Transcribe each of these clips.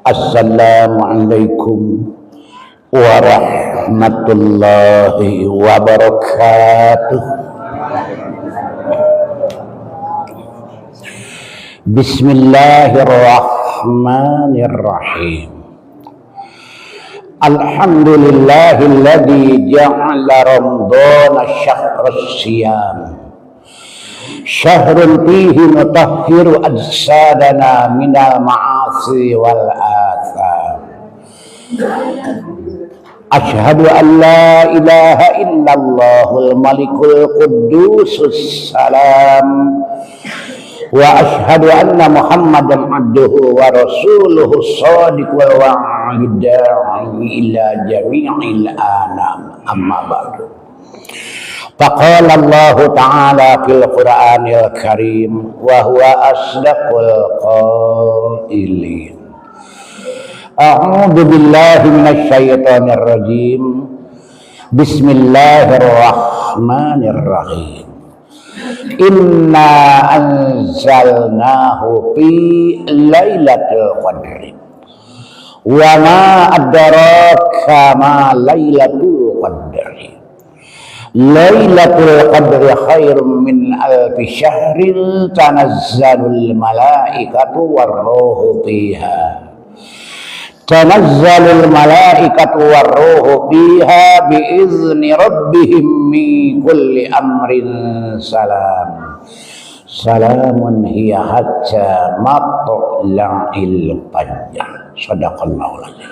Assalamualaikum warahmatullahi wabarakatuh. Bismillahirrahmanirrahim. Alhamdulillahilladzi ja'ala Ramadhana syahras siyam, syahrun fihi nutahhiru ajsadana minal ma'asi wal atham. Asyhadu an la ilaha illallahul malikul quddusus salam wa asyhadu anna Muhammadan abduhu wa rasuluhu shadiqul wa'id da'i ila jami'il anam. Amma ba'du. Faqala Allah Ta'ala fil Qur'anil Karim wa huwa asdaqul qailin. A'udzu billahi minasy syaithanir rajim. Bismillahirrahmanirrahim. Inna anzalnahu fi lailatul qadri. Wa ma adraka ma lailatul qadri. Lailatul qadri khairum min alfi syahrin tanazzalul malaikatu warruhu fiha. Tanazzalul malaikatu warruhu fiha biizni rabbihim min kulli amrin salam. Salamun hiya hatta matla'il fajr. Shadaqallahul azim.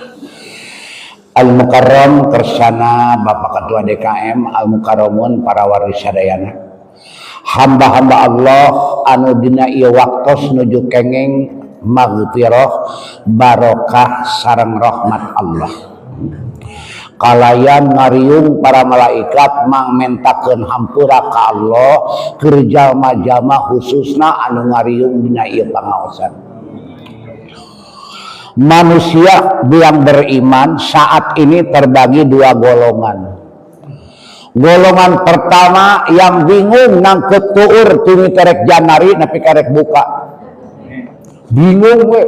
Al-Mukarram kersana Bapak Ketua DKM, Al-Mukarramun para wargi sadayana, hamba-hamba Allah anu dina ieu waktos nuju kenging maghfirah, barokah sareng rahmat Allah. Kalayan ngariung para malaikat mangmentakeun hampura ka Allah keur jalma-jalma khususna anu ngariung dina ieu pangaosan. Manusia yang beriman saat ini terbagi dua golongan. Golongan pertama yang bingung nangkep tuur tini terek Januari nepi karek buka. Bingung we.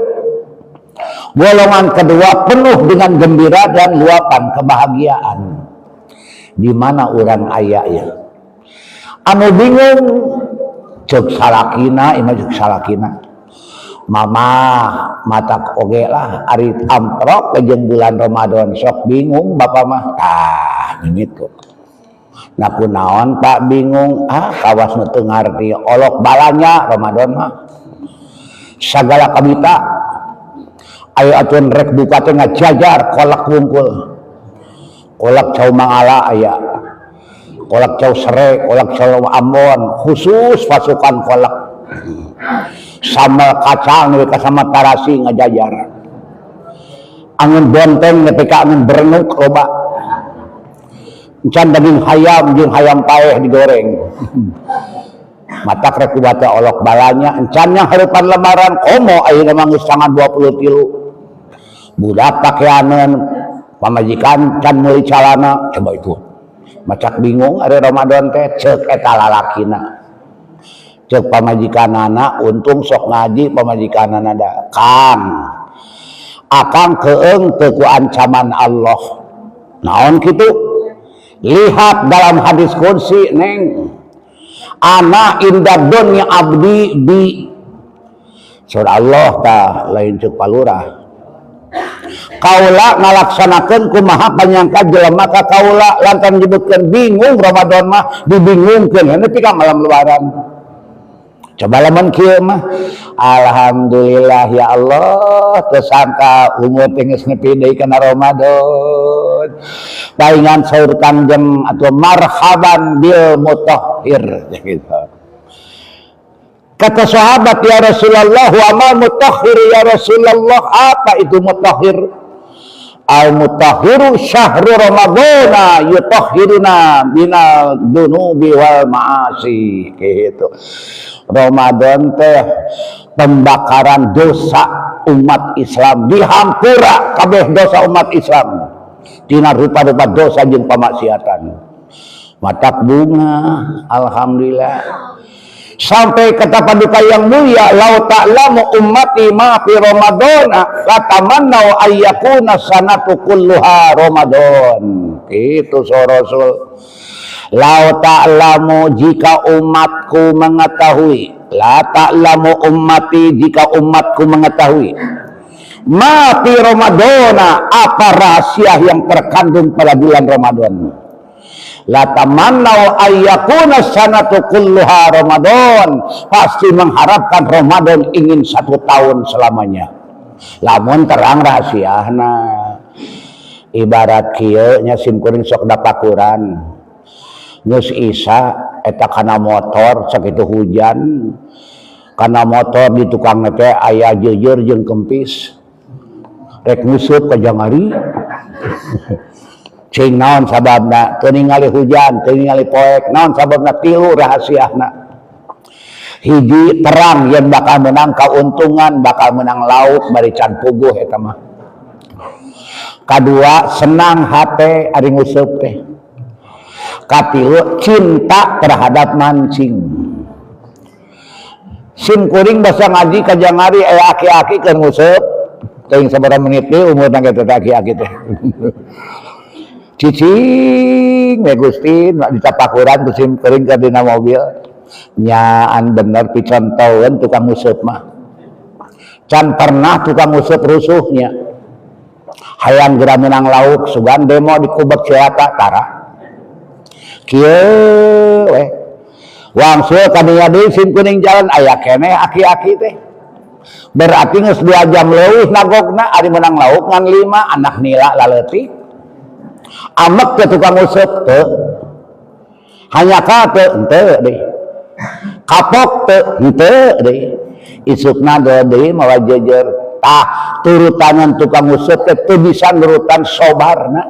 Golongan kedua penuh dengan gembira dan luapan kebahagiaan. Di mana orang aya ya? Anu bingung cek salakina, ima cek salakina. Mama matak oge lah ari amprok jeung bulan Ramadan sok bingung bapak mah. Tah gitu. Nah kunaon Pak bingung? Ah, kawas nu teu ngarti olok balanya Ramadan mah. Sagala kabita ayo atuh rek buka teh ngajajar kolak wungkul. Kolak cau mangala aya. Kolak cau sere, kolak cau Ambon, khusus pasukan kolak. Sambal kacang nepi ka sama tarasi ngajajar. Angeun bonteng nepi ka angeun berenuk loba. Encan daging hayam jeung hayam paeh digoreng. Matak rek kubaca olok balanya encan yang harapan lebaran komo ayeuna mah geus sangat 23. Budak pakeaneun pamajikan can meuli calana, coba itu. Macak bingung ari Ramadan teh ceuk eta lalakina. Ceuk pamajikanana untung sok ngaji pamajikanana da. Kang, akang keeng teu ku ancaman Allah. Naon kitu? Lihat dalam hadis qudsi neng. Ana inda dunya abdi bi. Surah Allah tah lain ceuk palurah. Kaula ngalaksanakeun kumaha panyangka jelema ka kaula lantaran nyebutkeun bingung Ramadan mah dibingungkeun nepi ka malam lebaran. Coba lamun kieu mah alhamdulillah ya Allah tersangka umur teh geus nepi deui kana Ramadan. Paingan saur kangjeng atau marhaban bil mutahhir gitu. Kata sahabat, ya Rasulullah, wa ma mutahhir ya Rasulullah, apa itu mutahhir? Al mutahhiru syahru Ramadana yutahhiruna minal dunubi wal ma'asi gitu. Ramadan teh pembakaran dosa umat Islam, dihampura kabeh dosa umat Islam tina rupa-rupa dosa jeung pamaksiatan. Matak bunga alhamdulillah. Sampai kata Paduka yang mulia, "Lau ta'lamu ummati ma fi Ramadana latamannau ayyakuna sanatu kulluha Ramadan." Itu so Rasul. "Lau ta'lamu", jika umatku mengetahui, "la ta'lamu ummati", jika umatku mengetahui, "ma fi Ramadana", apa rahasia yang terkandung pada bulan Ramadan, "latamannau ayyakuna sanatu kulluha Ramadan", pasti mengharapkan Ramadan ingin satu tahun selamanya lamun terang rahasiana. Ibarat kieu nya, sim kuring sok dapakuran geus Isya eta kana motor, sakitu hujan kana motor, di tukang teh aya jeujeur jeung kempis, rek nguseup ka jangari. Cing naon sababna? Teu ningali hujan, teu ningali poek, naon sababna? Tilu rahasiana. Hiji, terang yang bakal menang keuntungan, bakal menang lauk, bari can puguh eta mah. Kadua, senang hate ari nguseup teh. Katilu, cinta terhadap mancing. Sim kuring basa ngaji ka jangari, aya aki-aki keur nguseup, teuing sabaraha menit deui umurna kitu teh aki-aki teh. Cicing we Gusti ditapakuran ku sim kuring ka dina mobil. Nyaan bener, picontoeun tukang nguseup mah. Can pernah tukang nguseup rusuhnya. Hayang geura menang lauk, sugan demo di Kubek Cirata, tara. Kieu we. Wangsul kadinya deui sim kuring jalan, aya keneh aki-aki teh. Berarti geus 2 jam leuwih nagogna, ari menang lauk ngan 5, anak nila laleutik. Amek ke tukang nguseup teu. Hanya ka teu, henteu deui. Kapok teu, henteu deui. Isukna deui mawa jeujeur. Tah, turutanan tukang nguseup teh teu bisa nurutan sobarna.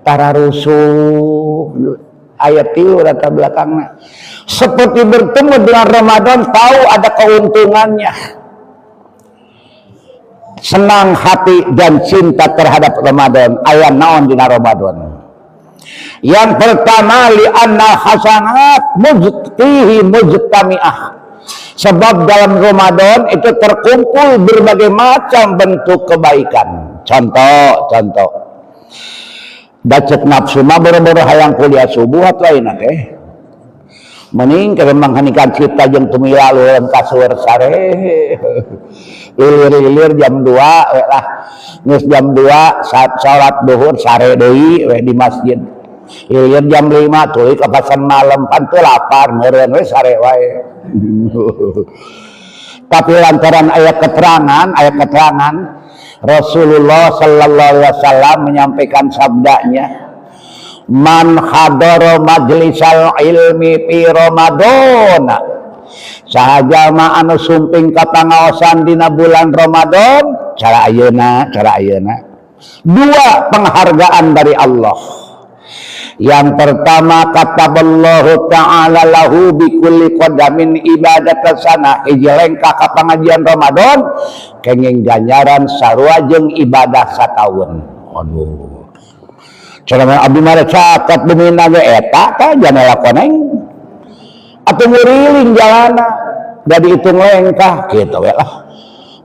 Tara rusuh ayat tilu latar belakangnya. Seperti bertemu dengan Ramadan, tahu ada keuntungannya. Senang hati dan cinta terhadap Ramadan. Ayat naon dina Ramadan? Yang pertama, li'anna hasanat mujtihi mujtami'ah. Sebab dalam Ramadan itu terkumpul berbagai macam bentuk kebaikan. Contoh, contoh. Da cek nafsu mah boro-boro hayang kuliah subuh atau lain teh. Mending keur menghenikan cipta jeung tumila leuleun kasur sare. Lilir-lilir jam 2 we lah. Geus jam 2 saat salat duhur, sare deui we di masjid. Lilir jam 5 tuluy ka pasar malam, pan teu lapar meureun we sare wae. Tapi lantaran ayat keterangan Rasulullah sallallahu alaihi wasallam menyampaikan sabdanya, "Man hadara majlisal ilmi fi Ramadan", saha jalma anu sumping ka pangaosan dina bulan Ramadan, cara ayeuna, cara ayeuna, dua penghargaan dari Allah. Yang pertama, kataballahu ta'ala lahu bikulli qadamin ibadat sana. Hiji lengkah ka pengajian Ramadan kenging ganjaran sarua jeung ibadah sataun. Aduh. Cara abdi mah caket bumina ge eta tah janela koneng. Atuh nguriling jalana da dihitung lengkah kitu we lah.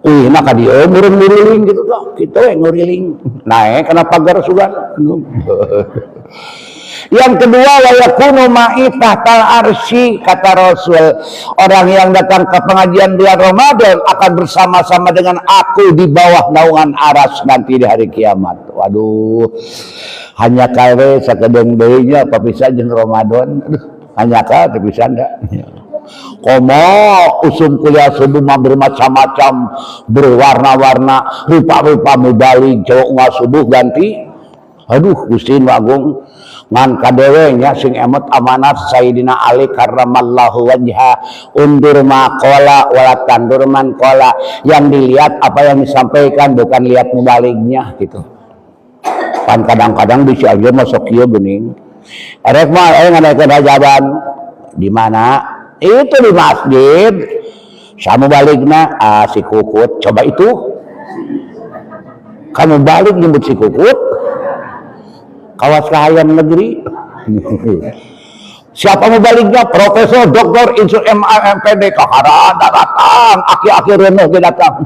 Wih, nah ka dieu meureun nguriling gitu tah. Kitu we nguriling. Naek kana pagar sugan. Yang kedua, wa yakunu ma'i tahtal arsy, kata Rasul, orang yang datang ke pengajian bulan Ramadan akan bersama-sama dengan aku di bawah naungan aras nanti di hari kiamat. Waduh, hanya kawe sakedeung deui nya papisah jeung Ramadan. Aduh, hanya ka teu bisa ndak. Komo usum kuliah subuh mah bermacam-macam, berwarna-warna, rupa-rupa mubalig, cowok nggak subuh ganti. Aduh, Gusti Nu Agung, ngan kadewe nya sing emot amanat Sayyidina Ali karramallahu wajha, undur ma qala wala tandur man qala, yang dilihat apa yang disampaikan, bukan lihat mubalignya gitu. Kan kadang-kadang bisa aja masuk kieu geuning, erek mah ngadaikeun hajaban di mana itu, di masjid sama balikna, ah, si Kukut. Coba itu kamu balik nyebut si Kukut, kawas kahayam negeri. Siapa mubalignya? Profesor, Doktor, Insinyur, MA, MPD, kaharaan datang, aki-aki renuh ge datang.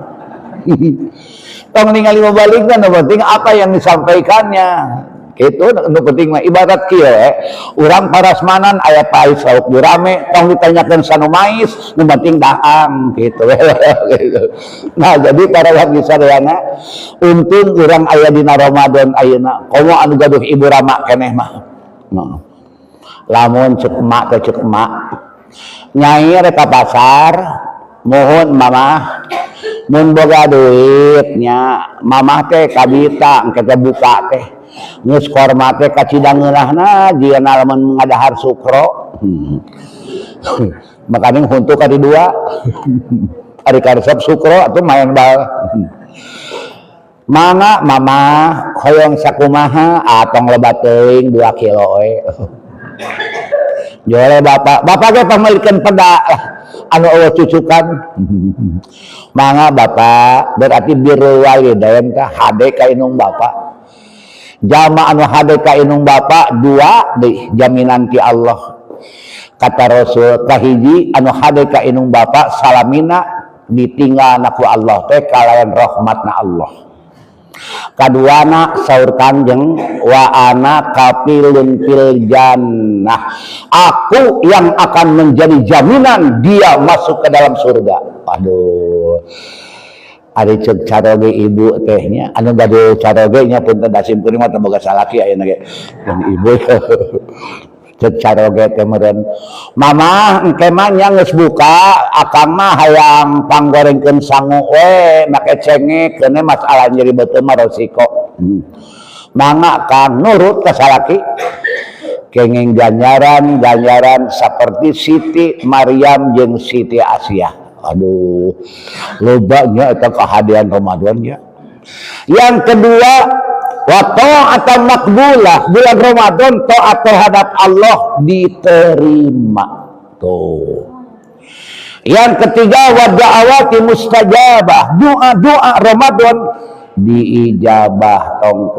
Tong ningali mubaligna, nu penting apa yang disampaikannya. Itu nu penting mah. Ibarat kieu we, urang parasmanan aya pais lauk gurame, tong ditanyakeun sanu mais, nu penting daang gitu. Gitu. Nah, jadi para wargi sadayana, untung urang aya dina Ramadan ayeuna, komo anu gaduh ibu rama keneh mah. Nah. Lamun cek emak teh, cek emak, "Nyai rek ka pasar." "Mohon, Mamah." "Mun boga duit nya, Mamah teh kabita engke teh buka teh geus korma teh kacida ngeunahna jieuna lamun ngadahar sukro." Makanya huntu kali dua ari karesep sukro atuh main bal. "Mangga, Mama, hoyong sakumaha?" "Atong loba teuing, 2 kilo we." "Jole, Bapak." "Bapak ge pamilikeun peda lah anu euweuh cucukan." "Mangga, Bapak." Berarti birrul walidain teh hade ka indung bapa. Jalma anu hade ka indung bapa, dua deui jaminan ti Allah. Kata Rasul, kahiji, anu hade ka indung bapa salamina ditinggalna ku Allah teh kalayan rahmatna Allah. Kaduana, saur Kanjeng, wa ana kafilun fil jannah, aku yang akan menjadi jaminan dia masuk ke dalam surga. Aduh, ari ceuk caroge ibu tehnya, anu gaduh caroge nya, punten da simkuring mah teu boga salaki ayeuna ge dan ibu, ceuk caroge teh meureun, "Mama, engke mah nya geus buka, akang mah hayang panggorengkeun sangu we make cengek, keun masalah nyeri beuteung mah resiko." "Mangga, Kang." Nurut ka salaki, kenging ganjaran ganjaran seperti Siti Maryam jeung Siti Asiyah. Aduh, lobanya eta kehadean Ramadan ya. Yang kedua, wa ta'atan makbulah, bulan Ramadan taat terhadap Allah diterima. Tuh. Yang ketiga, wa da'awati mustajabah, doa-doa Ramadan diijabah, tong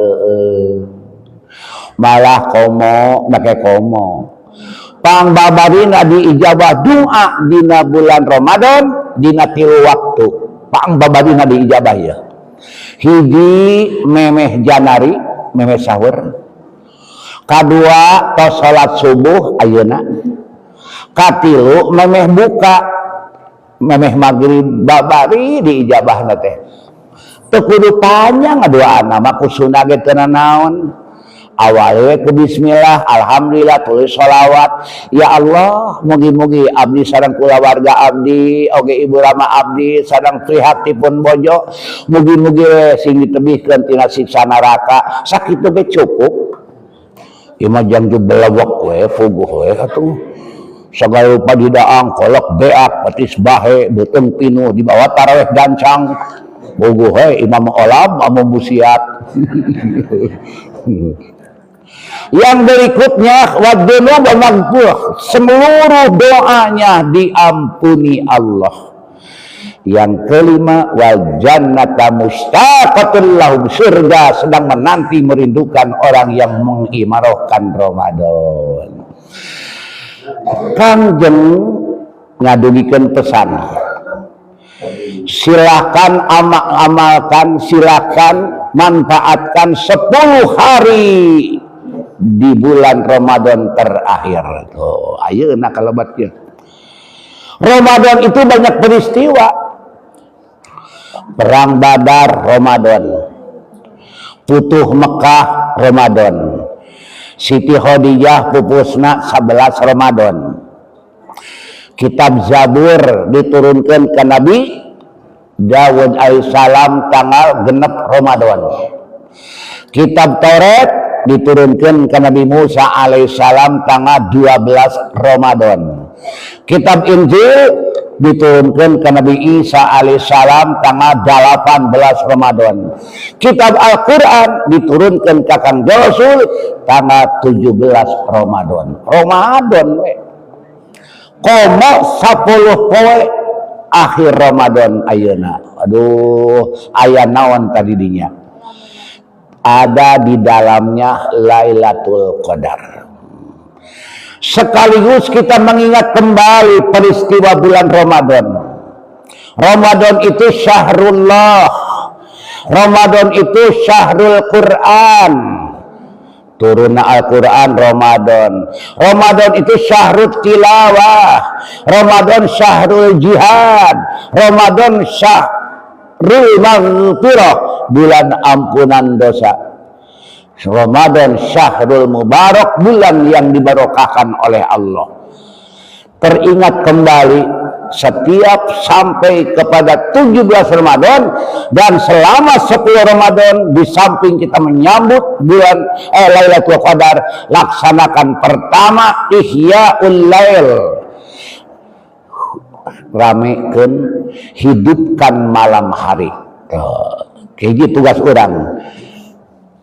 malah komo make komo pang babarina diijabah doa dina bulan Ramadan dina tilu waktu pang babarina diijabah ya. Hiji, memeh janari, memeh sahur. Kadua, tos salat subuh ayeuna. Katilu, memeh buka, memeh maghrib, babari diijabahna teh. Teu kudu panjang ngadoana mah, ku sunah ge teu naon. Awalnya ke bismillah, alhamdulillah, tulis sholawat, "Ya Allah, mugi-mugi abdi sareng kulawarga abdi oge ibu rama abdi sareng prihatipun bojo mugi-mugi we sing ditebihkeun tina siksa neraka." Sakitu ge cukup. Ieu mah jang belewek we, puguh we atuh, sagala rupa didaang, kolok beak, petis bahe, beuteung pinuh, dibawa taraweh gancang, puguh we imam olam amu busiat. Yang berikutnya, wadunub maghfurah, seluruh doanya diampuni Allah. Yang kelima, wal jannata mustaqatul lahum, surga sedang menanti merindukan orang yang mengimarohkan Ramadan. Kanjeng ngadugikeun pesan, silakan amal amalkan, silakan manfaatkan 10 hari di bulan Ramadan terakhir. Tuh, ayeuna kalebatnya. Ramadan itu banyak peristiwa. Perang Badar Ramadan. Futuh Mekah Ramadan. Siti Khadijah pupusna 11 Ramadan. Kitab Zabur diturunkan ke Nabi Dawud alaihissalam tanggal 6 Ramadan. Kitab Taurat diturunkan ke Nabi Musa alaihissalam tanggal 12 Ramadan. Kitab Injil diturunkan ke Nabi Isa alaihissalam tanggal 18 Ramadan. Kitab Al-Quran diturunkan ke Kang Rasul tanggal 17 Ramadan. Ramadan we. Komo 10 poe akhir Ramadan ayeuna. Aduh, aya naon tadi dinya? Ada di dalamnya Lailatul Qadar. Sekaligus kita mengingat kembali peristiwa bulan Ramadan. Ramadan itu syahrullah. Ramadan itu syahrul Quran. Turunna Al-Quran Ramadan. Ramadan itu syahrul tilawah. Ramadan syahrul jihad. Ramadan syahrul maghfirah, bulan ampunan dosa. Ramadan syahrul mubarak, bulan yang dibarokahkan oleh Allah. Teringat kembali setiap sampai kepada 17 Ramadan dan selama 10 Ramadan, di samping kita menyambut bulan Lailatul Qadar, laksanakan pertama ihyaul lail, ramekeun, hidupkan malam hari. Tuh, tugas urang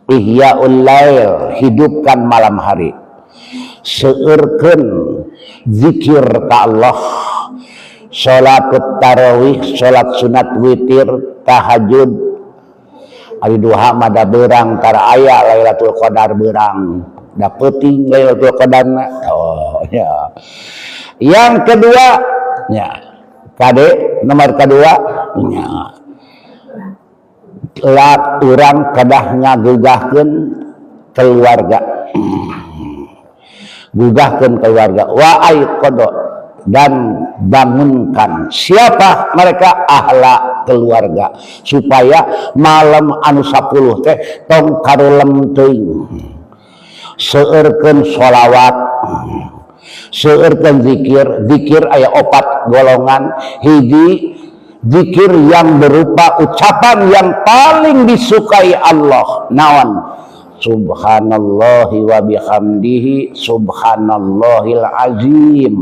ihyaul lail, hidupkan malam hari, seueurkeun zikir ka Allah, salat tarawih, salat sunat witir, tahajud. Ari duha mah da beurang, tara aya Lailatul Qadar beurang, da peuting Lailatul Qadar. Oh ya, yang kedua ya, kade nomor kedua nya, lak urang kedah ngagugahkeun keluarga, gugahkeun keluarga, wa aiqadha, dan bangunkan siapa mereka, ahla keluarga, supaya malam anu 10 teh tong karulem teuing. Seueurkeun sholawat, seueurkeun zikir. Zikir aya opat golongan. Hiji, zikir yang berupa ucapan yang paling disukai Allah. Naon? Subhanallahi wa bihamdihi subhanallahil azim.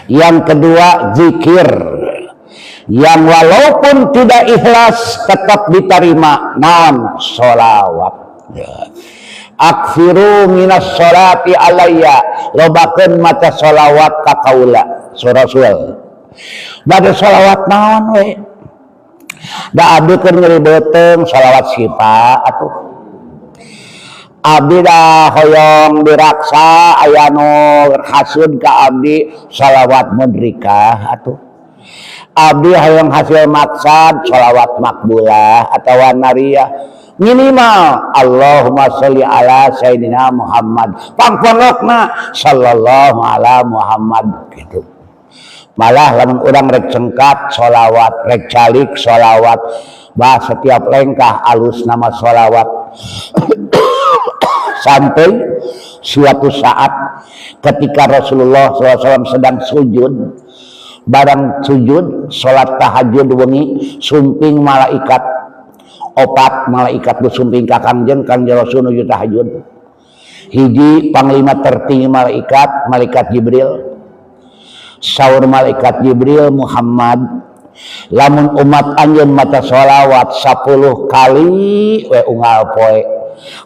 Yang kedua, zikir yang walaupun tidak ikhlas tetap diterima. Naon? Solawat ya. Aktsiru minas sholati alayya, lobakeun maca solawat ka kaula. Rasul bade solawat naon we, da abdi keur nyeri beuteung, solawat syifa atuh. Abdi dah hoyong diraksa, aya nu hasud ka abdi, sholawat mudrikah atuh. Abdi hoyong hasil maksad, sholawat makbulah atau nariyah, minimal Allahumma sholli ala Sayyidina Muhammad, pangpondokna sallallahu ala Muhammad gitu. Malah lamun urang rek cengkat sholawat, rek calik sholawat, bah setiap lengkah alus nama sholawat. Sampai suatu saat ketika Rasulullah SAW sedang sujud, barang sujud sholat tahajud wengi, sumping malaikat opat. Malaikat sumping ka Kangjeng, Kangjeng Rasul nuju tahajud. Hiji, panglima tertinggi malaikat, malaikat Jibril. Saur malaikat Jibril, "Muhammad, lamun umat anjeun maca sholawat 10 kali we unggal poe,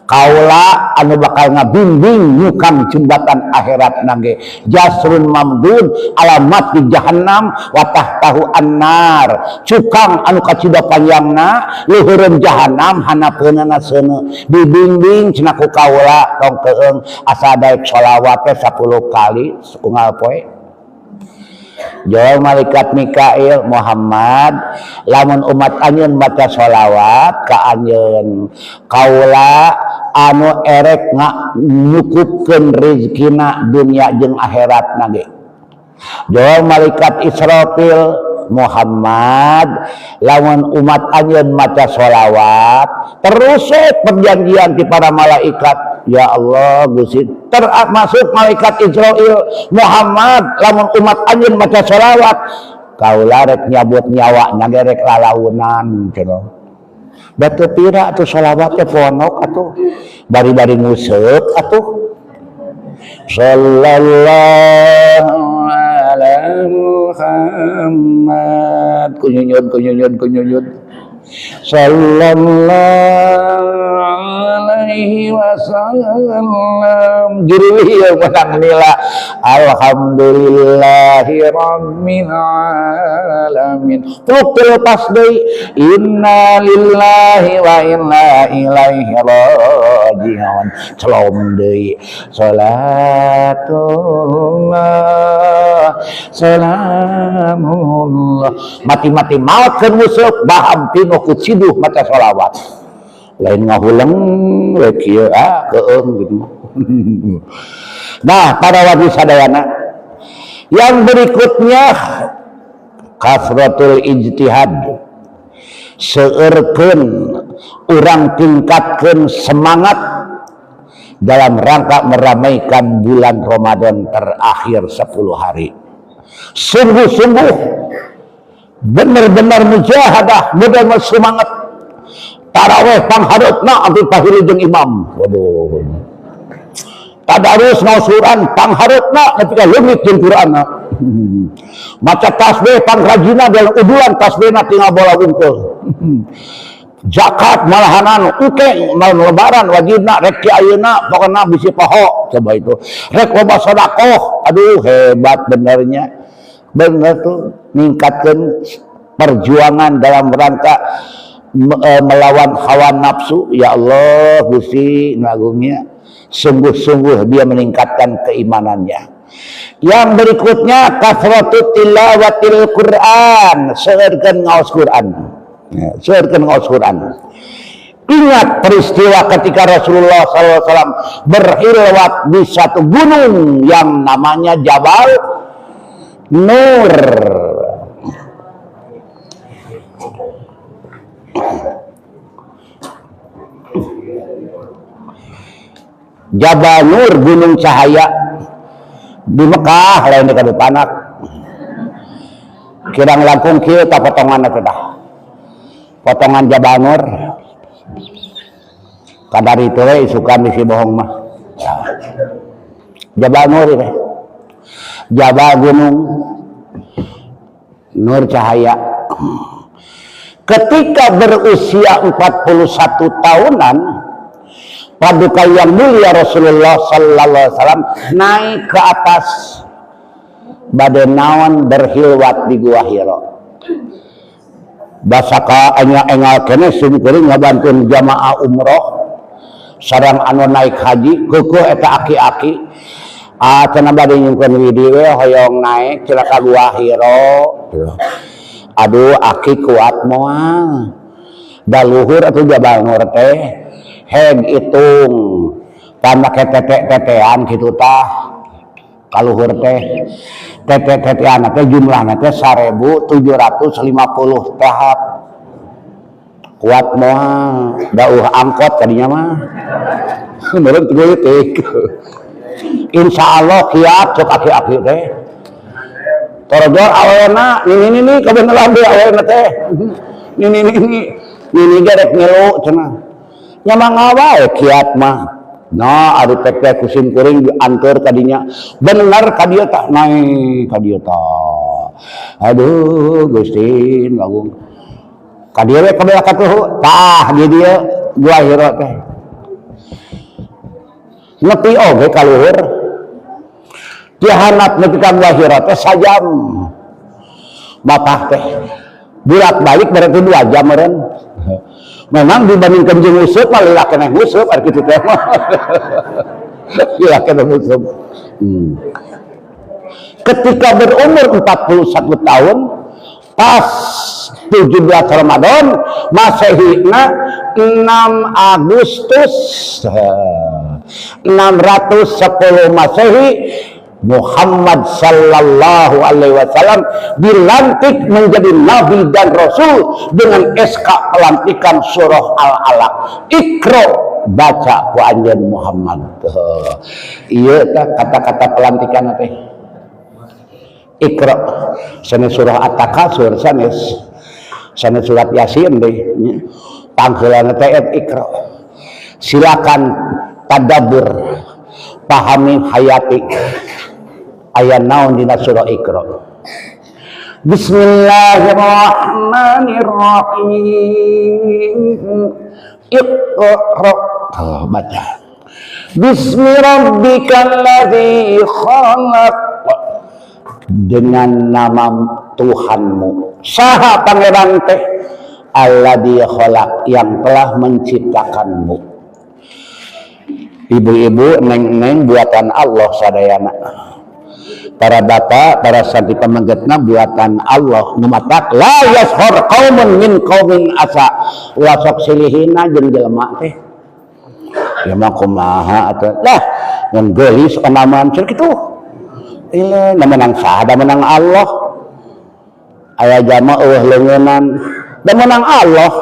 kaula anu bakal ngabimbing nyukang jembatan akhirat nangge jasrun mamdud ala matni jahannam wa tahtahu annar, cukang anu kacida panjangna, luhureun jahanam, handapeunana seuneu, dibimbing cenah ku kaula. Tong keung, asa daek sholawat teh 10 kali unggal poe." Jawab malaikat Mikail, "Muhammad, lamun umat anjeun maca sholawat ka anjeun, kaula anu erek nyukupkeun rezekina dunia jeung akhirat nage." Jawab malaikat Israfil, "Muhammad, lamun umat anjeun maca sholawat," terus perjanjian di para malaikat, ya Allah Gusti. Termasuk malaikat Israel, "Muhammad, lamun umat anjeun maca sholawat, kaula rek nyabut nyawa nage, rek lalaunan." Cenah batu pira atuh sholawat teh, pondok atuh bari-bari nguseup atuh, sallallahu ala Muhammad, kunyunyun kunyunyun kunyunyun, sallallahu ala alaihi wasallam. Giriwih menang nila alhamdulillahi rabbil alamin. Peluk lepas deui, inna lillahi wa inna ilaihi raji'un. Celom deui, salatullah salamullah. Mati-mati maot keur nguseup baham pinuh ku ciduh maca sholawat. Lain ngahuleng we kieu, ah, keung gitu. Nah, para wali sadayana, yang berikutnya kasratul ijtihad, seueurkeun urang tingkatkeun semangat dalam rangka meramaikan bulan Ramadan terakhir 10 hari. Sungguh-sungguh, benar-benar mujahadah, benar-benar semangat. Taraweh panghareupna abdi pahili jeung imam. Waduh. Tadarus ngaos Quran panghareupna nepi ka leungit jeung Quranna. Maca tasbih pangrajina dalam udulan tasbihna tinggal bola wungkul. Zakat malahanan engke malam lebaran wajibna, rek ti ayeuna pokona bisi poho. Coba itu rek loba sedekah. Aduh, hebat benernya, bener tuh, ningkatkeun perjuangan dalam rangka melawan hawa nafsu. Ya Allah Gusti ngagungnya, sungguh-sungguh dia meningkatkan keimanannya. Yang berikutnya kasratu tilawatil Quran, seueurkeun ngaos Quran. Ya, seueurkeun ngaos Quran. Ingat peristiwa ketika Rasulullah SAW berkhilwat di satu gunung yang namanya Jabal Nur. Jabal Nur, gunung cahaya di Mekah, lain di Kadupanak. Kirang langkung kieu tah potongan eta tah. Potongan Jabal Nur. Kadar itu we isukan bisi bohong mah. Jabal Nur teh. Jabal gunung, Nur cahaya. Ketika berusia 41 tahunan, paduka yang mulia Rasulullah sallallahu alaihi wasallam naik ke atas bade naon, berkhilwat di Gua Hira. Basaka anya engal kene sim kuring ngabantuan jamaah umroh sareng anu naik haji, keukeut eta aki-aki, ah, cenah bade nyungkeun widi we, hoyong naik cenah ka Gua Hira. Aduh aki, kuat moal da luhur atuh Jabal Nur teh? Heg hitung pan make tete-tetean kitu tah kaluhur teh, tete-tetean teh jumlahna teh 1750 tahap. Kuat moal? Dauh angkot kadinya mah meureun teu. Insya Allah kiat, cek aki-aki teh. Torojor awena nini nini kebenaran deui awena teh nini nini nini ge rek ngilu cenah nya, mangga wae kiat mah. Nah, ari pek teh ku sim kuring dianteur kadinya, bener ka dieu tah, naik ka dieu tah. Aduh Gusti Agung, ka dieu we kabeh katuhu tah di dieu Gua Hira teh. Nepi oge ka luhur ti handap nepi ka Gua Hira teh sajam bapak teh, bolak-balik berarti 2 jam meureun. Memang dibandingkan jeung nguseup mah lila keneh nguseup, ari kitu teh mah lila keneh nguseup. Ketika berumur 41 tahun, pas 17 Ramadan Masehina 6 Agustus 610 Masehi, Muhammad sallallahu alaihi wasallam dilantik menjadi nabi dan rasul dengan SK pelantikan surah Al-Alaq. Iqra, baca ku anjeun Muhammad. Iya tah kata-kata pelantikan teh. Iqra sanes surah At-Takatsur, sanes sanes surat Yasin deh. Panggilan teh Iqra. Silakan tadabbur, pahami, hayati aya naon dina surah Iqra. Bismillahirrahmanirrahim. Iqra. Oh, baca. Bismi rabbikal ladzi khalaq, dengan nama Tuhanmu. Saha pangeran teh? Alladzi khalaq, yang telah menciptakanmu. Ibu-ibu, neng-neng buatan Allah sadayana. Para bapak, para santri pamenggetna buatan Allah. Nu matak la yashor qaumun min qaumin asa, ulah sok silihina jeung jelema teh. Ya mah kumaha atuh lah, mun geulis onaman cenah kitu. Ile menang saha? Da menang Allah. Aya jalma eueuh leungeunnan, da menang Allah.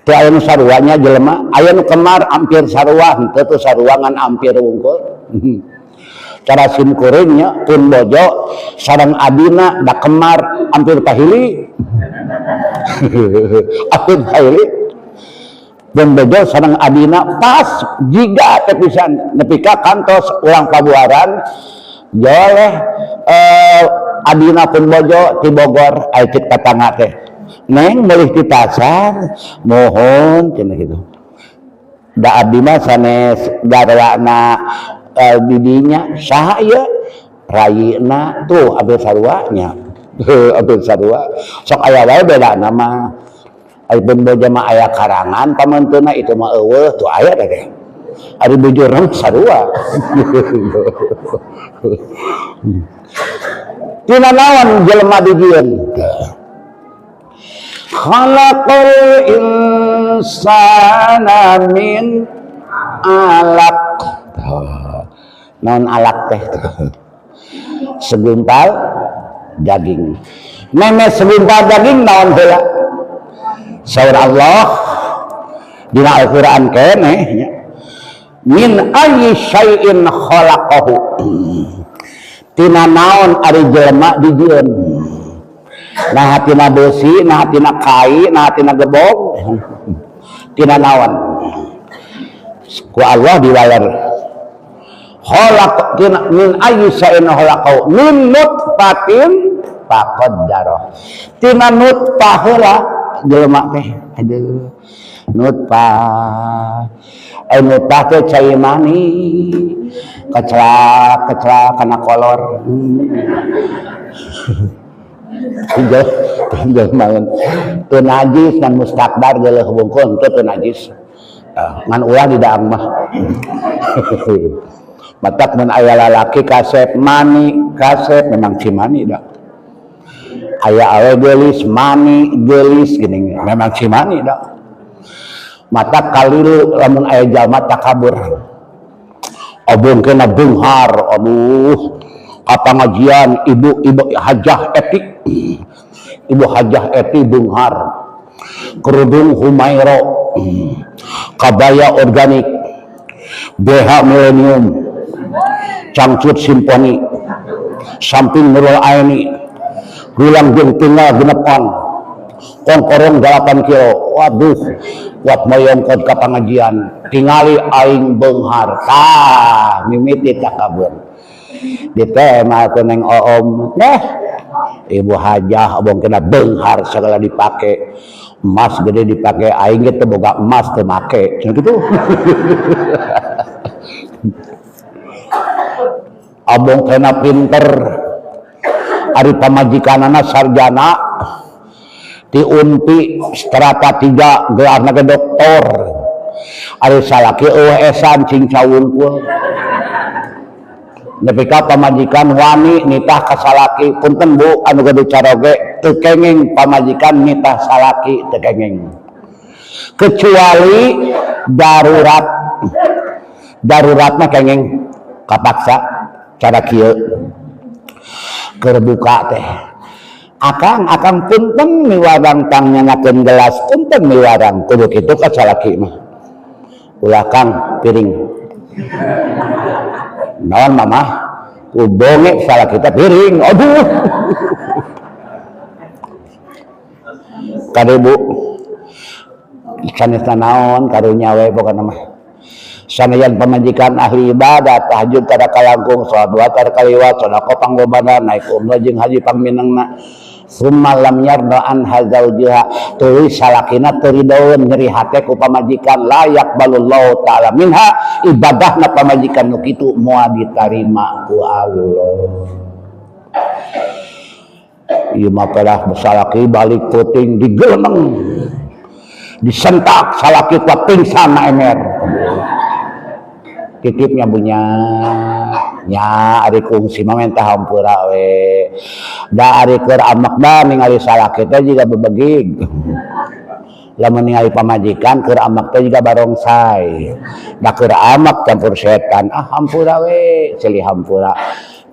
Teu aya nu sarua nya jelema, aya nu kemar hampir sarua, henteu teu sarua ngan hampir wungkul. Cara sim kuring nya, pun bojo sareng adina da kemar hampir pahili. Hampir pahili. Pun bojo sareng adina pas jiga teh pisan nepi ka kantos ulang pabuaran joleh adina pun bojo ti Bogor, aya cek tatangga teh, "Neng, meulih di pasar?" "Mohon," cenah kitu. Da abdi mah sanes garwana bibinya. Saha ieu? Rayina. Tuh hampir sarua nya, hampir sarua. Sok aya wae bedana mah. Ari pun bojo mah aya karangan pamanteuna, itu mah eueuh. Tuh aya teh. Ari bujurna mah sarua. Tina naon jelema dijieun? Khalaqal insana min alaq. Naon alaq teh? Segumpal daging. Meme segumpal daging naon heula? Saur Allah dina Al-Qur'an keneh nya. Min ayyi syai'in khalaqahu. Tina naon ari jelema dijieun? Nah tina besi, nah tina kai, nah tina gebog, tina naon? Ku Allah diwaler. Khalaq tina min ayyi syai'in khalaqahu min nutfatin faqaddarah. Tina nutfah heula jelema teh. Aduh. Nutfah. Ai nutfah teh cai mani. Keclak keclak kana kolor. Tinggal mangan teu najis ngan mustakbar geuleuh wungkul, teu teu najis. Ngan ulah di daang mah. Matak mun aya lalaki kasep mani kasep, memang cimani dah. Aya awe geulis mani geulis gini, memang cimani dah. Matak kalilu lamun aya jalma takabur, obong kena beunghar, aduh, ka pengajian ibu ibu Hajah Eti, ibu Hajah Eti beunghar, kerudung Humairo, kabaya organik, BH Millennium, cangcut Simfoni, samping Nurul Aini, gulang jeung tinggal genep on, kongkorong 8 kilo. Waduh, kuat moyongkot ka pengajian, tingali aing beunghar. Tah mimiti takabur ditema ku Neng Oom. Nah, ibu hajah obong kena beunghar, segala dipake, emas gede dipake, aing ge teu boga emas, teu make cenah kitu. Abong kena pinter, ari pamajikanana sarjana ti Unpi strata 3, gelarna ge doktor, ari salaki eueuh esan cingcau wungkul. Nepi ka pamajikan wani nitah ka salaki. Punten Bu, anu gaduh caroge, teu kenging pamajikan nitah salaki, teu kenging kecuali darurat. Daruratna kenging, kapaksa. Cara kieu, keur buka teh, "Akang, akang, punten miwarang tangnyanakeun gelas, punten miwarang." Kudu kitu ka salaki mah. "Ulah Kang, piring." "Naon, Mama?" Ku bonge salaki teh piring. Aduh, kade Bu, sanesna naon, karunya we pokona mah. Sanajan pamajikan ahli ibadah, tahajud tara kalangkung, salat dua tara kaliwat, sedekah panglobana, naik umrah jeung haji pangminangna, Summa lam yarda anha zaujiha, tuluy salakina teu ridoeun, nyeri hate ku pamajikan, la yaqbalullahu ta'ala minha, ibadahna pamajikan nu kitu moal ditarima ku Allah. Ieu mah pedah salaki balik peuting digelemeng, disentak salaki kuat, pingsan na ember. Titipnya bunya nya, ari kungsi mah minta hampura we da, ari keur amek da ningali salaki teh jiga bebegig, lamun ningali pamajikan keur amek teh jiga barongsai, da keur amek campur setan. Ah, hampura we, silih hampura.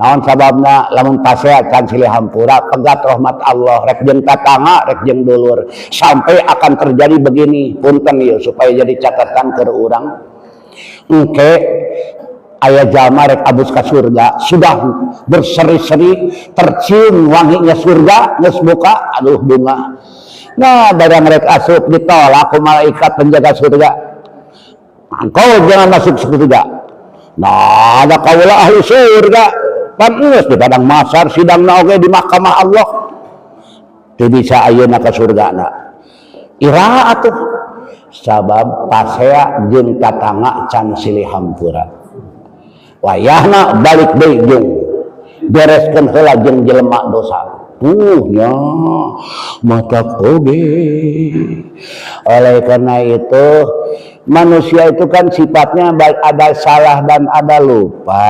Naon sababna? Lamun pasea can silih hampura, pegat rahmat Allah, rek jeung tatangga, rek jeung dulur. Sampai akan terjadi begini, punten ieu supaya jadi catatan ke urang. Engke aya jalma rek abus ka surga, sudah berseri-seri, tercium wanginya surga, geus buka, aduh, bunga. Nah, barang rek asup ditolak ku malaikat penjaga surga. "Engkau jangan masuk surga." Nah, ada kaula ahli surga. Pan geus di padang mahsyar sidangna oge di mahkamah Allah. Teu bisa ayeuna ka surgana. Iraha atuh? Sabab pasea jeung tatangga can silih hampura. Wayahna balik deui jeung bereskeun heula jeung jelema dosa. Tuh nya mata oge. Oleh karena itu, manusia itu kan sifatnya baik, ada salah dan ada lupa.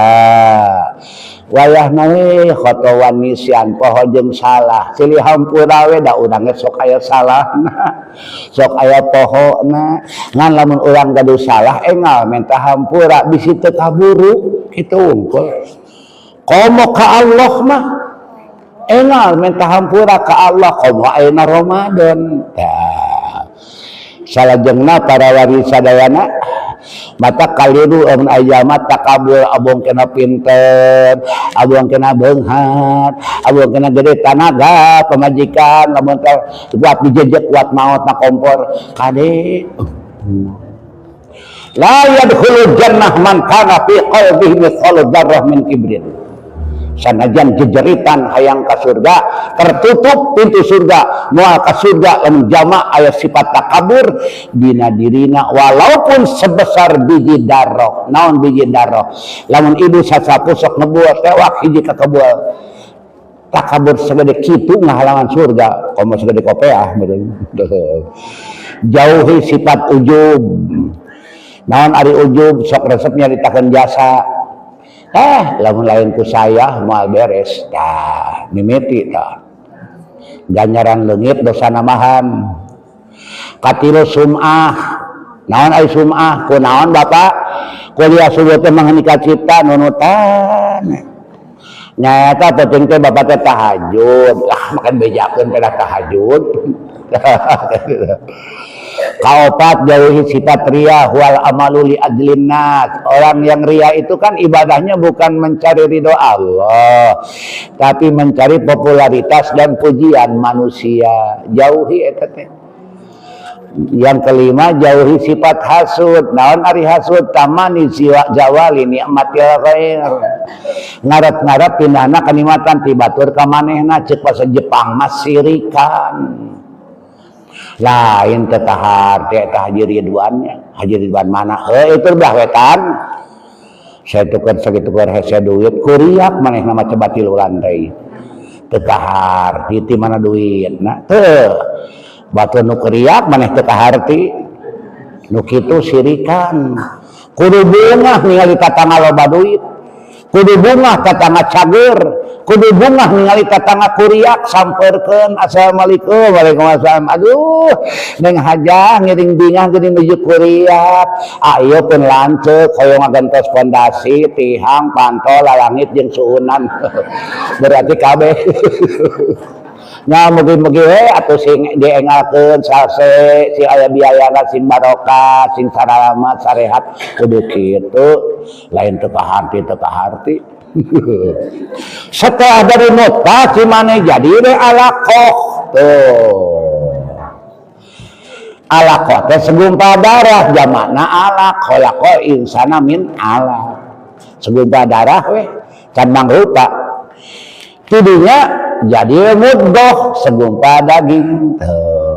Wayahna we khata wan nisyan, poho jeung salah, silih hampura we, da urang ge sok aya salahna, sok aya pohona. Ngan lamun urang gaduh salah, engal minta hampura, bisi teu kaburu kitu wungkul. Komo ka Allah mah engal minta hampura ka Allah, komo ayeuna Ramadan. Tah, salajengna para wari sadayana, mata kaliru lamun aya takabur, abong kena pinter, abong kena beunghar, abong kena gede tanaga pamajikan, lamun teh kuat dijejek, kuat maot na kompor kade. La yadkhulul jannah man kana fi qalbihi mithqalu dzarrah min kibrin. Sanajan jejeritan hayang ka surga, tertutup pintu surga, moal ka surga lamun jama aya sifat takabur dina dirina walaupun sebesar biji darah. Naon biji darah? Lamun ibu sasapu sok ngebuat tewak hiji ka kebul. Takabur segede kitu ngahalangan surga, komo segede kopeah meureun. Jauhi sifat ujub. Naon ari ujub? Sok resep nyaritakeun jasa. Eh, lamun lain ku saya moal beres. Tah, mimiti tah ganjaran leungit, dosa namahan. Katilu, sum'ah. Naon ari sum'ah? Kunaon Bapak kuliah subuh teh menghenika cipta nunutan? Nyata penting teh Bapak teh tahajud lah, makan bejakeun pada tahajud. Kaopat, jauhi sifat ria, wal amalu li ajlin nas. Orang yang ria itu kan ibadahnya bukan mencari ridho Allah, tapi mencari popularitas dan pujian manusia. Jauhi eta teh. Yang kelima, jauhi sifat hasud. Naon ari hasud? Tamanni siwa zawali nikmatil ghair. Ngarep-ngarep pindahna kenikmatan ti batur ka manehna, ceuk bahasa Jepang mah sirikan. Lain teh kaharti eta Haji Ridwannya. Haji Ridwan mana? Heuh, itu belah wetan. Saya tuker sakitu keur hese duit, kuriak manehna mah coba tilu lantai. Teu kaharti ti mana duitna? Teu. Batur nu kuriak, maneh teu kaharti. Nu kitu sirikan. Kudu bungah ningali tatangga loba duit. Kudu bungah tatangga cager. Kudu bungah ningali tatangga kuriak, samperkeun, "Assalamualaikum." "Waalaikumsalam." "Aduh, Neng Hajah, ngiring bingah geuning nuju kuriak." Ayo pun lanceuk hoyong ngagentos pondasi, tihang, pantol, lalangit jeung suhunan. Berarti kabeh. Nya, mugi-mugi we atuh sing diengalkeun salse, sing aya biayana, sing barokah, sing saralamat, sarehat, kudu kitu. Lain teu kaharti, teu kaharti. Setelah dari nutfah si maneh jadi we alaqah tuh. Alaqah teh segumpal darah, jamakna alaq, khalaqal insana min alaq. Segumpal darah we can mangrupa. Tidinya Jadi mudghah segumpal daging. Tuh.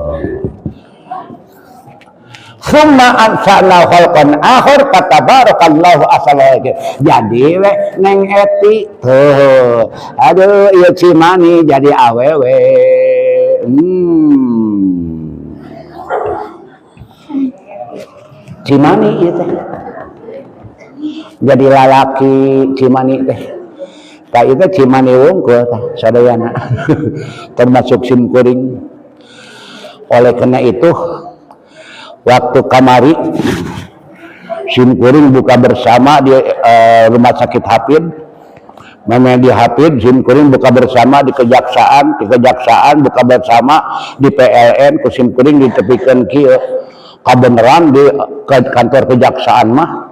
Summa ansana khalqan akhar fatabarakallahu ahsanul khaliqin. Jadi we Neng Eti tuh. Aduh, ieu Cimani jadi awewe. Cimani ieu teh. Jadi lalaki Cimani teh. Tah ieu teh Cimani wungkul tah sadayana. Termasuk sim kuring. Oleh karena itu waktu kamari sim kuring buka bersama di rumah sakit Hafid. Memang di Hafid sim kuring buka bersama di kejaksaan, di kejaksaan buka bersama di PLN ku sim kuring ditepikeun kieu. Kabeneran di kantor kejaksaan mah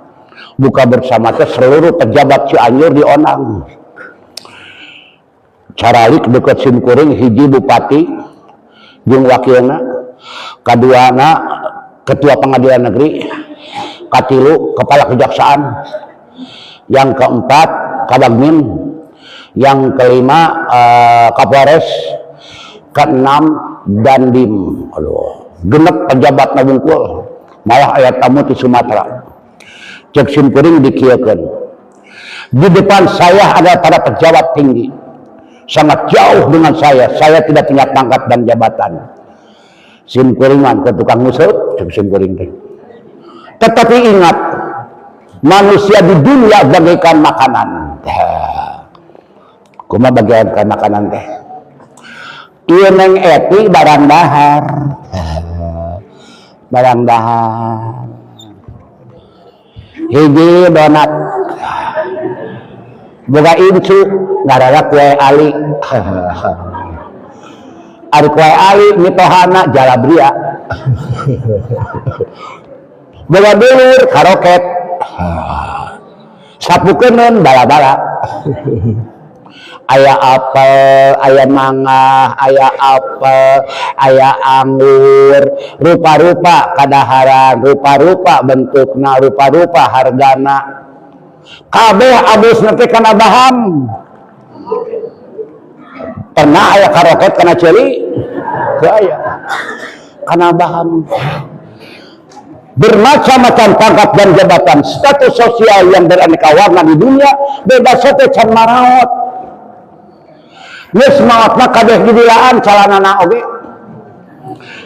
buka bersama teh seluruh pejabat Cianjur diondang. Caralik deket sim kuring hiji bupati jeung wakilna, kaduana ketua pengadilan negeri, katilu kepala kejaksaan, yang keempat kabagmin, yang kelima kapolres, keenam dandim. Aduh, genep pejabat wungkul, malah aya tamu di Sumatera. Cek sim kuring dikieukeun. Di depan saya ada para pejabat tinggi, sangat jauh dengan saya tidak punya pangkat dan jabatan. Sim kuring mah ke tukang nguseup, cek sim kuring teh. Tetapi ingat, manusia di dunia bagaikan makanan. Kumaha bagaikan makanan teh? Ieu Neng Eti barang dahar. Barang dahar. Hiji donat. Boga incu ngaranna kue ali. Ari kue ali mitohana jalabria. Boga dulur karoket. Sapukeun bala-bala. Aya apel, aya mangga, aya apel, aya anggur, rupa-rupa kadaharan, rupa-rupa bentukna, rupa-rupa hargana. Kabeh abus nanti kana baham. Pernah aya karoket kana ceuli? Teu aya. Kana baham. Bermacam-macam pangkat dan jabatan, status sosial yang beraneka warna di dunia, beda sote can maraot. Geus maotna kabeh didilaan calanana oge.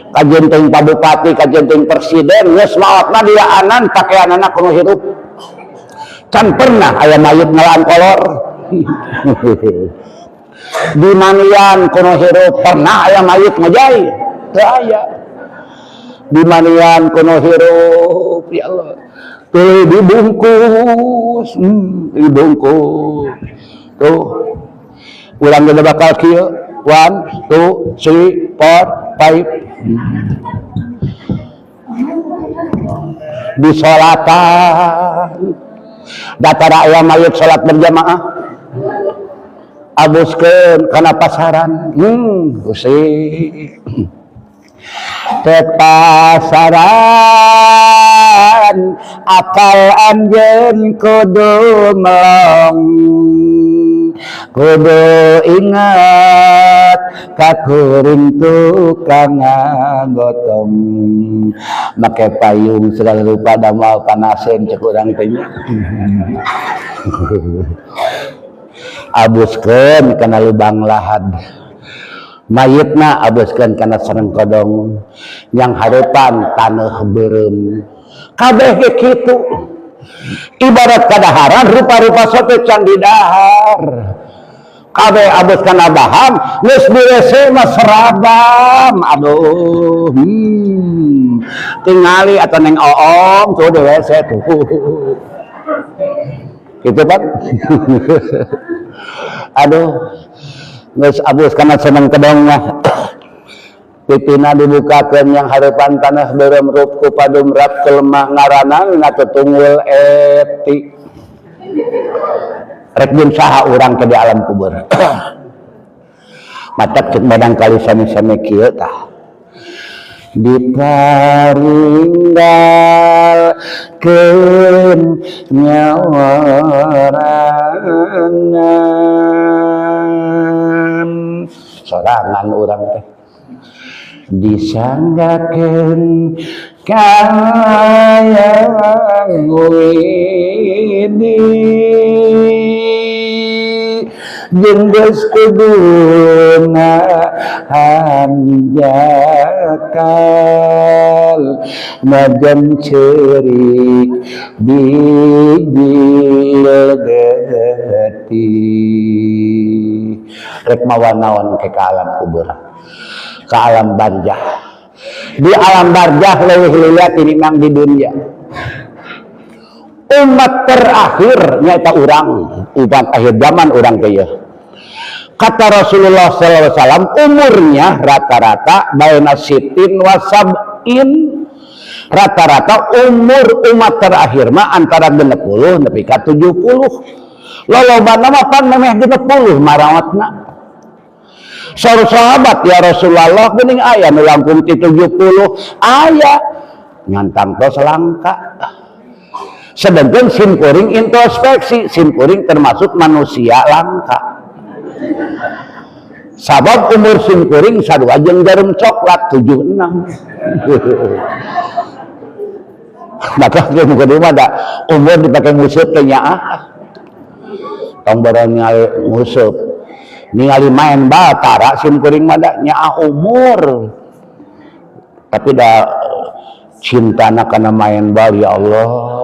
Kajeun teuing Pak Bupati, kajeun teuing Presiden, geus maotna dilaanan pakaianana kudu hirup. Can pernah aya mayit ngelaan kolor. Di manian kudu hirup, pernah aya mayit ngejai? Teu aya. Di manian kudu hirup, ya Allah. Tuh dibungkus, dibungkus. Tuh. Urang ge bakal kieu. 1, 2, 3, 4, 5. Di sholatan. Datara aya mayit salat berjamaah. Abuskeun kana pasaran. Usik. Ke pasaran akal anjeun kudu melong, kudu ingat kakuring tukang ngagotong, make payung segala rupa damal panasen cek urang teh nya. Abuskeun kana lubang lahad, mayitna abuskeun kana sareng kodong, yang harepan taneuh beureum. Kabeh ge kitu, ibarat kadaharan rupa-rupa sote can didahar, kabeh abus kana bahan, geus di WC mah seragam. Aduh, tingali atau Neng Oom tuh di WC tuh gitu kan. Aduh, geus abus kana seneng kedongnya, pipina dibukakeun, yang harepan tanah beureum rup ku padumrat kelemah, ngaranana ngatetunggul Eti. Rek jeung saha urang ke di alam kubur? Matak cek badang kali sami-sami kieu tah. Diparinggalkeun nyawarangan sorangan urang teh disanggakeun ka Hyang Widi jeung geus kuduna hanjakal najan ceurik bijil getih. Rek mawa naon ke ka alam kubur, ke alam barzah? Di alam barzah leuwih lila tinimbang di dunia. Umat terakhir nyaeta urang, umat akhir zaman urang teh. Kata Rasulullah SAW, umurnya rata-rata baina sittin wa sab'in. Rata-rata umur umat terakhir mah antara 60 nepi ka 70. Lolobana mah pan memeh 60 marawatna. Saur sahabat, "Ya Rasulullah, geuning aya nu langkung ti 70?" "Aya, ngan tangtos langka." Sedangkan sim kuring introspeksi, sim kuring termasuk manusia langka, sabab umur sim kuring sarua jeung jarum coklat, 76. Maka muka mah da umur dipakai nguseup teh nyaah. Tong boro ningali nguseup, ningali main bal tara sim kuring mah, da nyaah umur. Tapi da cintana kana main bal, ya Allah.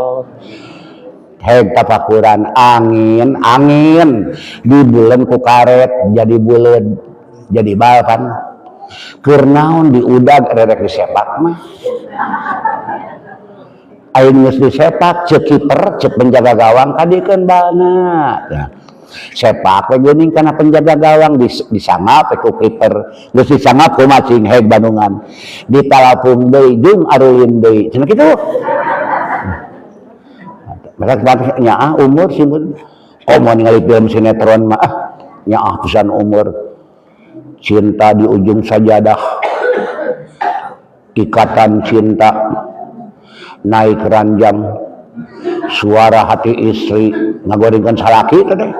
Heg tafakuran angin, angin dibulen ku karet jadi buleud, jadi bal kan. Keur naon diudag, rerek disepak mah. Aing geus disepak, cek kiper, cek penjaga gawang, "Kadikeun balna." Nah, sepak we geuning kana penjaga gawang, disangap we ku kiper. Geus disangap ku macing, heg Bandungan. Ditalapung deui, jung arulin deui. Cenah kitu. Maka nyaah umur sih mun. Komo ningali film sinetron mah, ah, nyaah pisan umur. Cinta di Ujung Sajadah. Ikatan Cinta, Naik Ranjang, Suara Hati Istri, ngagoringkeun salaki teh.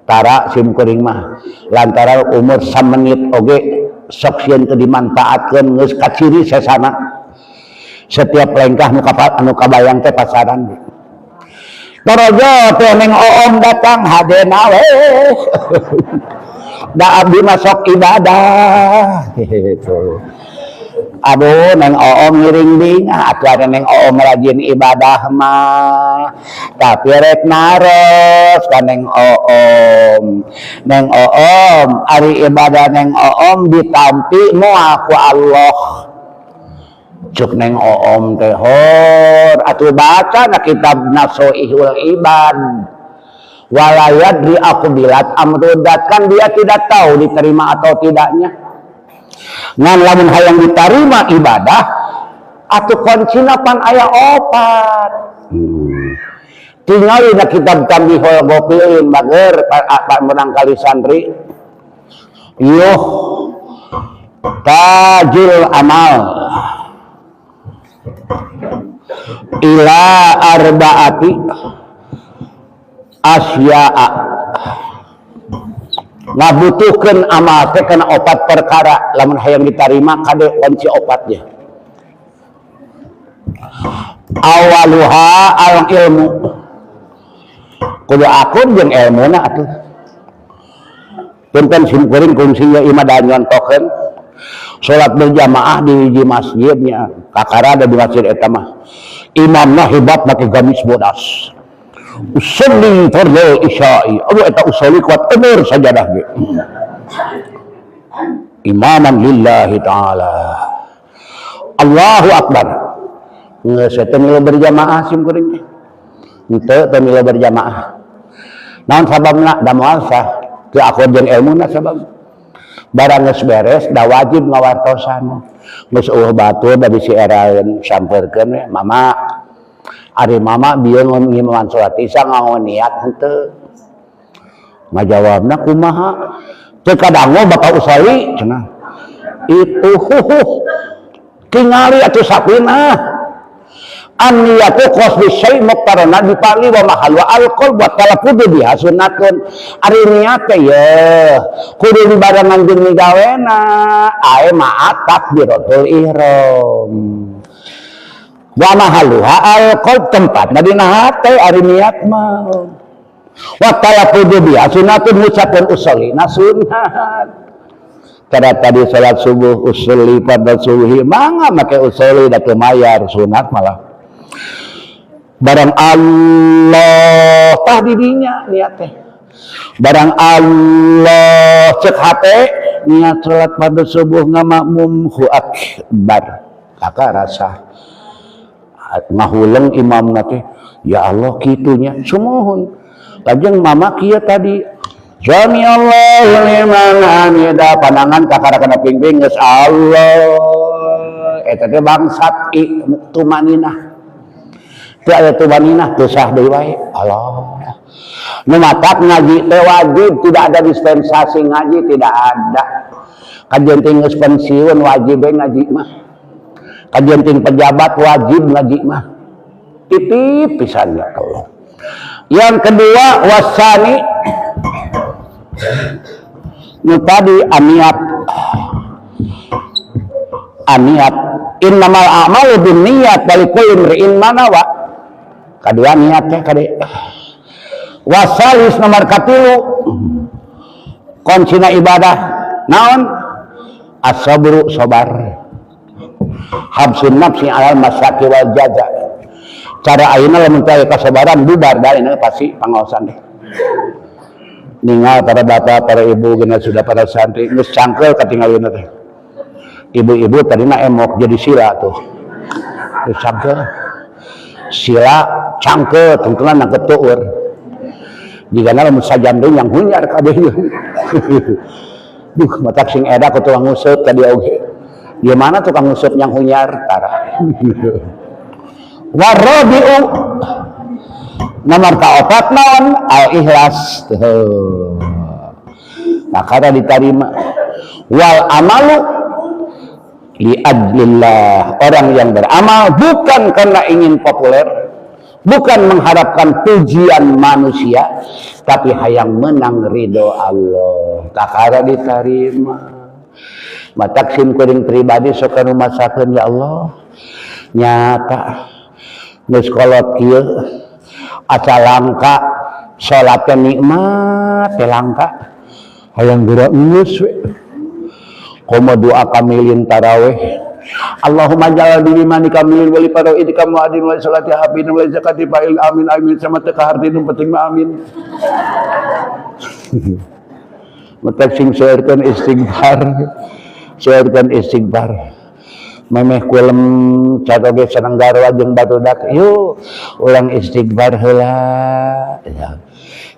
Tara sim kuring mah lantaran umur samenit oge sok sieun teu dimanfaatkeun, geus kaciri sesana. Setiap lengkah nu anu kabayang teh pasaran. Torojo teh Neng Oom datang, hadena we. Da abdi mah sok ibadah gitu. Aduh, Neng Oom ngiring bingah atuh, ada Neng Oom rajin ibadah mah. Tapi rek naros ka Neng Oom. Neng Oom, ari ibadah Neng Oom ditampi moal ku Allah? Cuk Neng Oom teh, "Hor atuh baca na kitab Nasoihul Ibad. Wala yadri aqubilat am ruddat," kan dia tidak tahu diterima atau tidaknya. Ngan lamun hayang diterima ibadah atau kuncina pan aya opat. Tingali na kitab Tanbihul Ghafilin, bager pak menang kali santri yuh tajul amal ila arbaati asya'a, ngabutuhkeun amal teh kana opat perkara. Lamun hayang diterima, kade kunci opatnya. Awaluha al ilmu, kudu akur jeung ilmuna atuh. Punten sim kuring kungsi ya imah da nyontokeun salat berjamaah di hiji masjidnya, kakara ada di masjid eta mah imamna hebat, make gamis bodas. Usolli fardhu isya'i. Aduh, eta usolli kuat umur sajadah ge. Imaman lillahi ta'ala. Allahu akbar. Geus teu milu berjamaah sim kuring teh. Henteu, teu milu berjamaah. Naon sababna? Da moal sah. Teu akur jeung ilmuna sabab. Barang geus beres da wajib ngawartosan. Geus euweuh batur da bisi eraeun, sampeurkeun we, "Mama, ari mama bieu ngimaman salat isya nganggo niat henteu?" Ngajawabna kumaha? "Teu kadangu Bapak usolli," cenah. Itu tingali atuh sapina. An-niyatu qasdu syai' muqtarana bi fa'li wa mahallu al-qalb wa talaffuzu biha sunnatun. Ari niat teh ye kudu dibarengan jeung migawena ae ma'a takbiratul ihram. Wa mahalluha al-qalb tempatna dina hate ari niat mah. Wa talaffuzu biha sunnatun ngucapkeun usolli na sunat. Kada tadi salat subuh usolli fardhu subuhi mangga make usolli da teu mayar sunat malah. Barang Allah tah didinya niat teh. Barang Allah cek hate niat salat fardhu subuh ngamakmum hu akbar. Kakak rasa ngahuleng imamna teh ya Allah kitunya sumuhun. Lajeng mama kieu tadi Sami Allahu liman hamidah panangan kakara kana pingping geus Allah eta teh bangsat i tumaninah teu aya tumaninah teu sah deui wae Allah nu matak ngaji teh wajib tidak ada dispensasi ngaji tidak ada kajian ting geus pensiun wajib we ngaji mah kajian ting pejabat wajib ngaji mah titip pisan ya Allah. Yang kedua wasani nu tadi aniat aniat innamal a'malu binniyat wa likulli imri'in ma nawa. Kadua niat teh kade. Wasalis nomor katilu kuncina ibadah naon as-sabru sabar habsun nafsi alal masyaqi wal jaza. Cara ayeuna lamun teh kasabaran bubar da ini pasti pangaosan deh. Ningal para bapak, para ibu gena sudah para santri geus cangkel katingalina teh. Ibu-ibu tadina emok jadi sila tuh. Geus cangkel. Sila cangkel tungtungna nangkep tuur. Jigana lamun sajam deui yang hunyar kabeh. Duh, matak sing eda ku tukang nguseup tadi oge. Di mana tukang nguseup yang hunyar tara. Warabi'u nomor kaopat naon al ikhlas tuh maka diterima wal amalu li ajlillah. Orang yang beramal bukan karena ingin populer, bukan mengharapkan pujian manusia, tapi hayang menang ridho Allah. Kakara diterima. Matak sim kuring pribadi sok anu masakeun ya Allah nyata geus kolot kieu asa langka salatnya nikmat teh langka hayang geura geus we komo doa kamilin taraweh Allahumma ja'al bi imani kamilin wa li faraidika muadin wa salati habin wa zakati fa'il amin amin sama teu kaharti nu penting mah amin. Matak sing seueurkeun istighfar, seueurkeun istighfar. Memeh kulem caroge seneng garwa jeung barudak yuk ulang istighfar heula ya.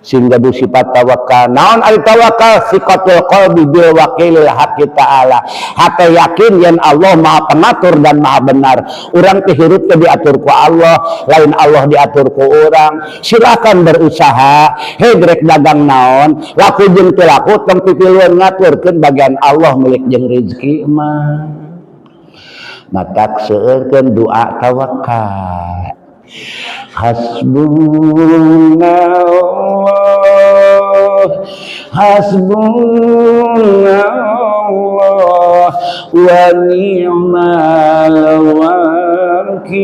Sing gaduh sifat tawakal. Naon ari tawakal? Siqatul qalbi bil wakilil haqqi ta'ala. Hate yakin yen Allah Maha Pengatur dan Maha Benar. Urang teh hirup teh diatur ku Allah, lain Allah diatur ku urang. Silakan berusaha, hei rek dagang naon, laku jeung teu laku tong pipiluan ngaturkeun bagian Allah milik jeung rezeki mah. Matak seueurkeun doa tawakal. Hasbunallah, hasbunallah wa ni'mal wakil.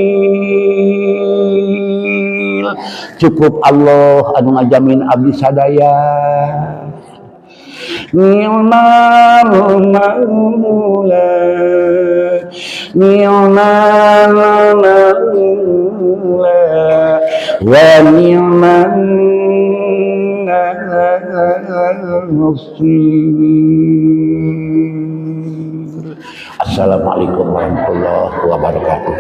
Cukup Allah anu ngajamin abdi sadaya. Ni'mal maula, ni'mal maula wa ni'man nasir. Assalamualaikum warahmatullahi wabarakatuh.